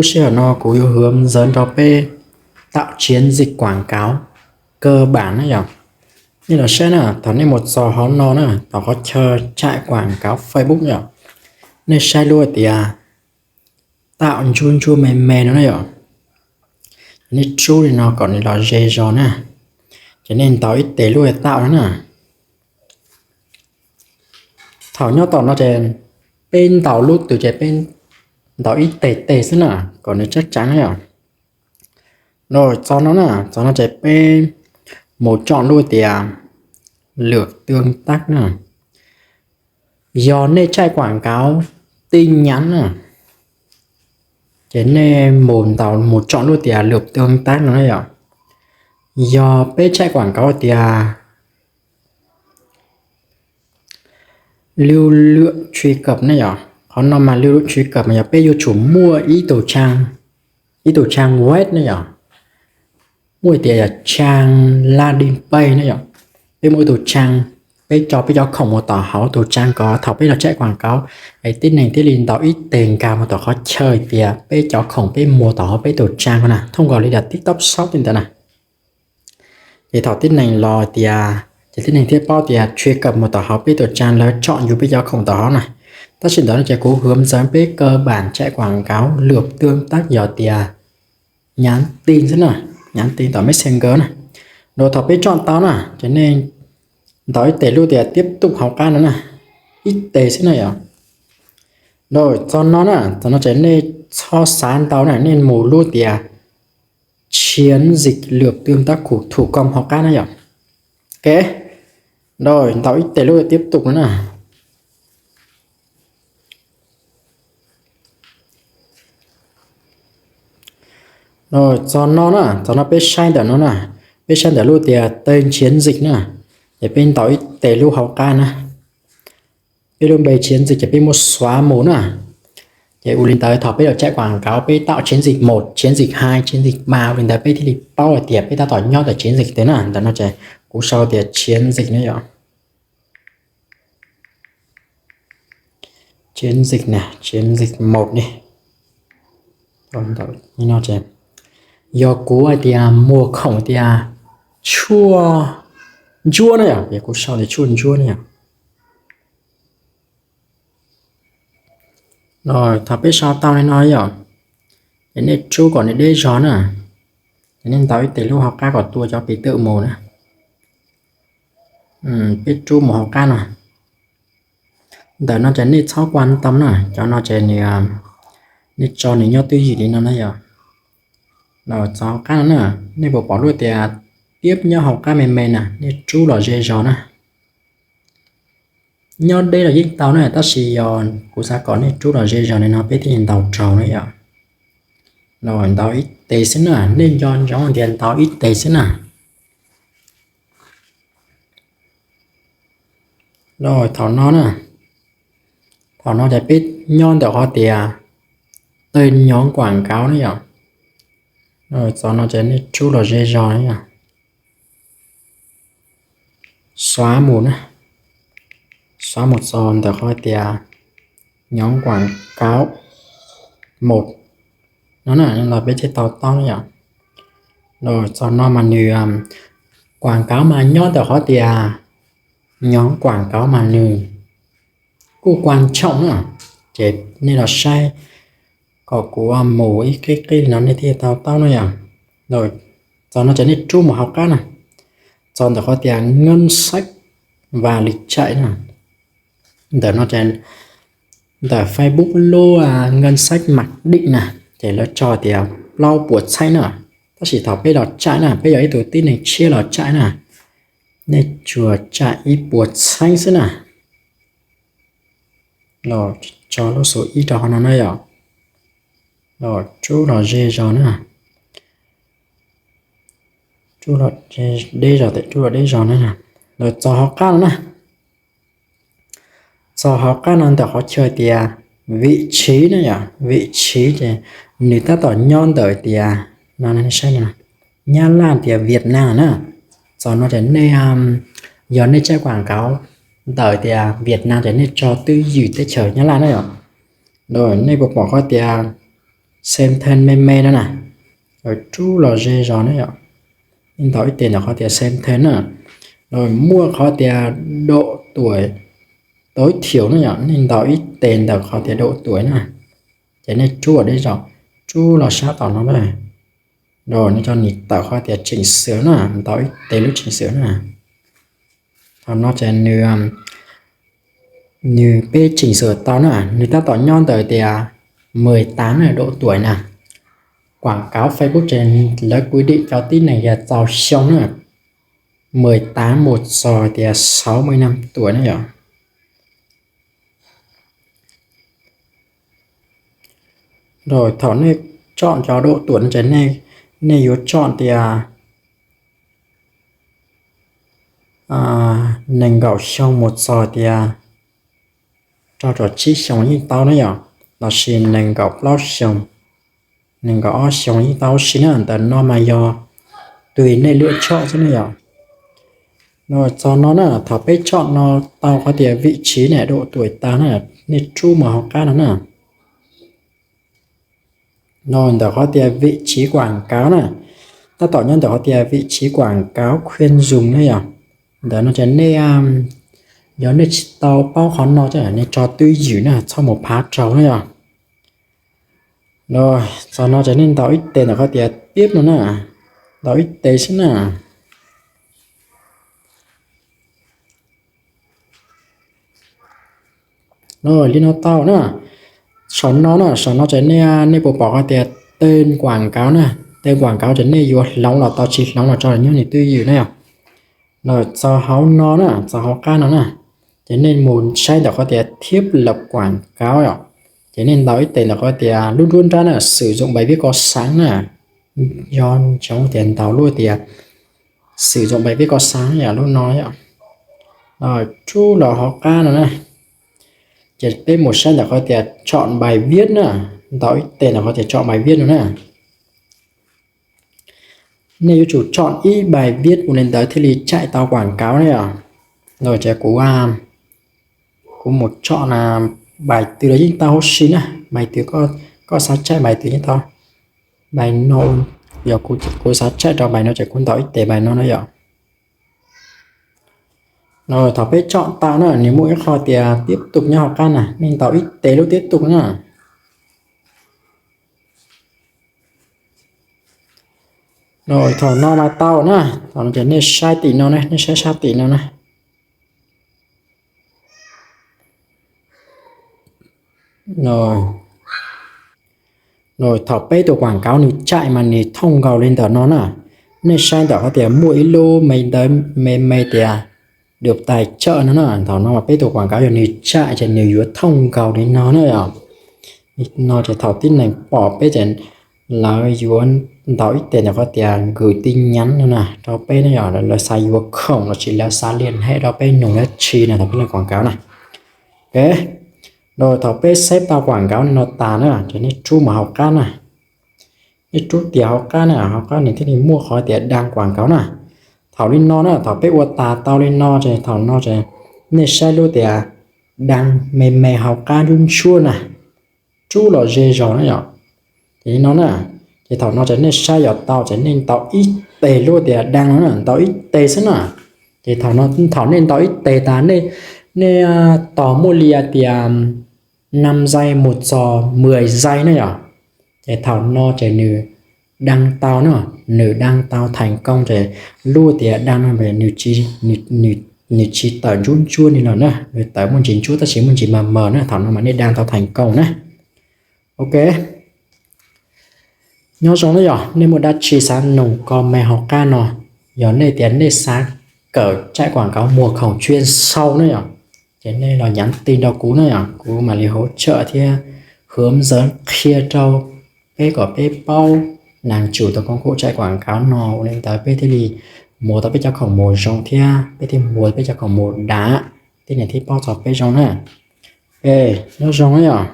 Lub sij hawm no kuv yuav hwm ntxawv rau peb tạo chiến dịch quảng cáo cơ bản na yom. Nej los saib na, thaum nej mus txog hauv no na, thaum qhov chaw chạy quảng cáo Facebook yom, nej saib lub hais tias tạo ntsuab ntsuab me me no na yom. Nej rub li no kom nws los ze zog na, ces nej ntaus ib tes lub hais tạo no na. Thaum nyob tom no ces peb ntaus lub twg ces peb ntaus ib teg teg xwb na, kom nws chắc chắn na yom. Txog no na, txog no ces peb mus chọn lub tias lượm tương tác na. Yog nej chạy quảng cáo tin nhắn na, ces nej mus ntaus mus chọn lub tias lượm tương tác no na yom. Yog peb chạy quảng cáo tias lưu lượng truy cập na yom, qhov no mas lưu lượng truy cập mas yog peb yuav tsum muaj ib tug trang, ib tug trang web na yom, muaj tias yog trang landing page na yom. Peb muaj ib tug trang, peb tso peb cov khoom mus tom hauv tus trang ko, thaum peb los chạy quảng cáo, es tib neeg thiaj li ntaus ib teg nkag mus tom qhov chaw tias peb cov khoom peb muag tom hauv peb tus trang ko na, thông qua li tias TikTok Shop li ntawd na. Ces thaum tib neeg los tias, ces tib neeg thiaj paub tias truy cập mus tom hauv peb tus trang, lawv chọn yus peb cov khoom tom hauv na. Tab sis ntawd no ces kuv hwm ntxawv peb cơ bản chạy quảng cáo lượm tương tác yog tias nhắn tin xwb na, nhắn tin tom Messenger na. Rau thaum peb chọn tau na, ces nej ntaus ib tes lub tias tiếp tục hauv qab no na, ib tes xwb na yom. Rau txog no na, txog no ces nej txhob xav ntau na, nej mus lub tias chiến dịch lượm tương tác thủ công hauv qab na yom. Ok, rau ntaus ib tes lub tiếp tục no na. Txog no na, txog no peb saib ntawm no na, peb saib ntawm lub tias tên chiến dịch na, ces peb ntaus ib tes lub hauv qab na. Peb lub npe chiến dịch ces peb muab xóa mus na. Ces ua li ntawd thaum peb los chạy quảng cáo peb tạo chiến dịch một, chiến dịch hai, chiến dịch ba ua li ntawd peb thiaj li paub hais tias peb tab tom nyob ntawm chiến dịch twg na. Ntawm no ces kuv sau tias chiến dịch na yom. Chiến dịch na, chiến dịch một ni. Yog kuv hais tias muag khoom tias tshuaj ntsuab na yom, es kuv sau tias tshuaj ntsuab na yom. Thaum peb sau tau li no yom, ces nej rub kom nws deb zog na, ces nej ntaus ib tes lub hauv qab kom tua cov pis twm mus na. Peb rub mus hauv qab no. Ntawm no ces nej txhob quan tâm na, cov no ces nws, nej tso nws nyob twj ywm li no na yom. Txog hauv qab no na, nej puas pom lub tias tiếp nyob hauv qab me me na, nej rub los ze zog na. Nyob deb los yeej tau na, tab sis yog kuv xav kom nej rub los ze zog li no peb thiaj li ntaus raug na yom. Ntaus ib tes xwb na, nej nco ntsoov tias ntaus ib tes xwb na. Thaum no na, thaum no ces peb nyob ntawm qhov tias tên nhóm quảng cáo na yom. Txog no ces nej rub los ze zog na yom. Xóa mus na, xóa mus txog ntawm qhov tias nhóm quảng cáo một no na, los peb thiaj tau taub na yom. Txog no mas nws quảng cáo mas nyob ntawm qhov tias nhóm quảng cáo mas nws kuj quan trọng na, ces nej los saib kom kuv mus ib qib qib li no nej thiaj tau taub na yom. Txog no ces nej rub mus hauv qab na, txog ntawm qhov tias ngân sách và lịch chạy na. Ntawm no ces ntawm Facebook lub ngân sách mặc định na, ces lawv tso tias plaub puas txheeb na. Tab sis thaum peb los chạy na, peb yog ib tug tib neeg tshiab los chạy na, nej tsuas chạy ib puas txheeb xwb na. Los tso lub xu ib rau hauv no na yom. Los rub los ze zog na. Rub los deb zog, rub los deb zog na. Los txog hauv qab no na. Txog hauv qab no ntawm qhov chaw tias vị trí na yom, vị trí ces nws tab tom nyob ntawm tias no, saib no, Nyab Laj tias Việt Nam na. Txog no ces nej, yog nej chạy quảng cáo ntawm tias Việt Nam ces nej tso twj ywm teb chaws Nyab Laj na yom. Nej puas pom qhov tias xem thêm me me no na, rub los ze zog na yom. Nej ntaus ib tes ntawm qhov tias xem thêm na, los muaj qhov tias độ tuổi tối thiểu na yom, nej ntaus ib tes ntawm qhov tias độ tuổi na, ces nej rub deb zog, rub los sab tom no na, los nej tso nws tawm qhov tias chỉnh sửa na, ntaus ib tes lub chỉnh sửa na. Thaum no ces nws, nws peb chỉnh sửa tau na, nws tab tom nyob ntawm tias mười tám na, độ tuổi na. Quảng cáo Facebook ces lawv quy định cov tib neeg yog txaus xyoo na, mười tám mus txog tias sáu mươi năm tuổi na yom. Rồi thaum nej chọn cov độ tuổi no ces nej yuav chọn tias nees nkaum xyoo mus txog tias rau caum tsib xyoo yeej tau na yom, los sis nees nkaum plaub xyoo, nees nkaum ob xyoo yeej tau si na, ntawm no mas yog tùy nej lựa chọn xwb na yom. Txog no na, thaum peb chọn no tau qhov tias vị trí na, độ tuổi tau na, nej rub mus hauv qab no na. Ntawm qhov tias vị trí quảng cáo na, tab tom nyob ntawm qhov tias vị trí quảng cáo khuyến dùng na yom. Ntawm no ces nej, yog nej tsis tau paub qhov no ces nej tso twj ywm na, txhob mus phav raug na yom. Txog no ces nej ntaus ib tes ntawm qhov tias tiếp no na, ntaus ib tes xwb na. Li no tau na. Saum no na, saum no ces nej, nej puas pom qhov tias tên quảng cáo na, tên quảng cáo ces nej yuav hloov los tau tsis hloov los tso nyob nej twj ywm na yom. Los txog hauv no na, txog hauv qab no na, ces nej mus saib ntawm qhov tias thiab lawm quảng cáo yom, ces nej ntaus ib tes ntawm qhov tias lub nruab nrab na, sử dụng bài viết có sẵn na, yog tsoom tias ntaus lub tias sử dụng bài viết có sẵn yom, lub no yom. Rub los hauv qab no na, ces peb mus saib ntawm qhov tias chọn bài viết na, ntaus ib tes ntawm qhov tias chọn bài viết no na. Nej yuav tsum chọn ib bài viết mus li ntawd thiaj li chạy tau quảng cáo na yom. Ces kuv, kuv mus chọn bài twg los yeej tau huv si na, bài twg koj xav chạy bài twg yeej tau. Bài no, yog kuv xav chạy rau bài no ces kuv ntaus ib tes bài no na yom. Thaum peb chọn tau na, nws muaj ib qho tias tiếp tục nyob hauv qab na, nej ntaus ib tes lub tiếp tục na. Thaum no mas tau na, thaum no ces nej saib tim no na, nej saib sab tim no na. Thaum peb tus quảng cáo nws chạy mas nws thông ngầu li ntawm no na. Nej saib ntawm qhov tias muaj ib lub me ntawv me me tias được tài trợ no na, thaum no mas peb tus quảng cáo yog nws chạy ces nws yuav thông ngầu li no na yom. No ces thaum tib neeg pom peb ces lawv yuav ntaus ib tes ntawm qhov tias gửi tin nhắn no na rau peb na yom, lawv xav yuav khoom los sis lawv xav liên hệ rau peb nug dab tsi na thaum peb leej quảng cáo na. Thaum peb save tau quảng cáo no tas na ces nej rub mus hauv qab na. Nej rub tias hauv qab na, hauv qab nws thiaj li muaj qhov tias đăng quảng cáo na. Thaum li no na, thaum peb ua tas tau li no ces thaum no ces nej saib lub tias đăng me me hauv qab ntsuab ntsuab na, rub los ze zog na yom. Ces li no na, ces thaum no ces nej saib yog tau ces nej ntaus ib tes lub tias đăng no na, ntaus ib tes xwb na. Ces thaum no, thaum nej ntaus ib tes tas, nej tos muaj li tias năm giây mus txog mười giây na yom. Ces thaum no ces nws đăng tau na, nws đăng tau thành công ces lub tias đăng no nws tsis tawm ntsuab ntsuab li lawm na, nws tawm muaj ntsis ntsuab tab sis muaj ntsis mờ mờ na, thaum no mas nej đăng tau thành công na. Ok, nyob zoo na yom, nej muaj dab tsi xav nug comment hauv qab no, yog nej tias nej xav kawm chạy quảng cáo mùa khủng chuyên sâu na yom, ces nej los nhắn tin rau kuv na yom, kuv mam li hỗ trợ thiab hướng dẫn qhia rau peb kom peb paub nab tsum tau công cụ chạy quảng cáo no, ua li ntawd peb thiaj li muag tau peb cov khoom mus zoo thiab peb thiaj muag peb cov khoom mus dav, thiab nws thiaj paub txog peb zoo na. Ok, nyob zoo na yom.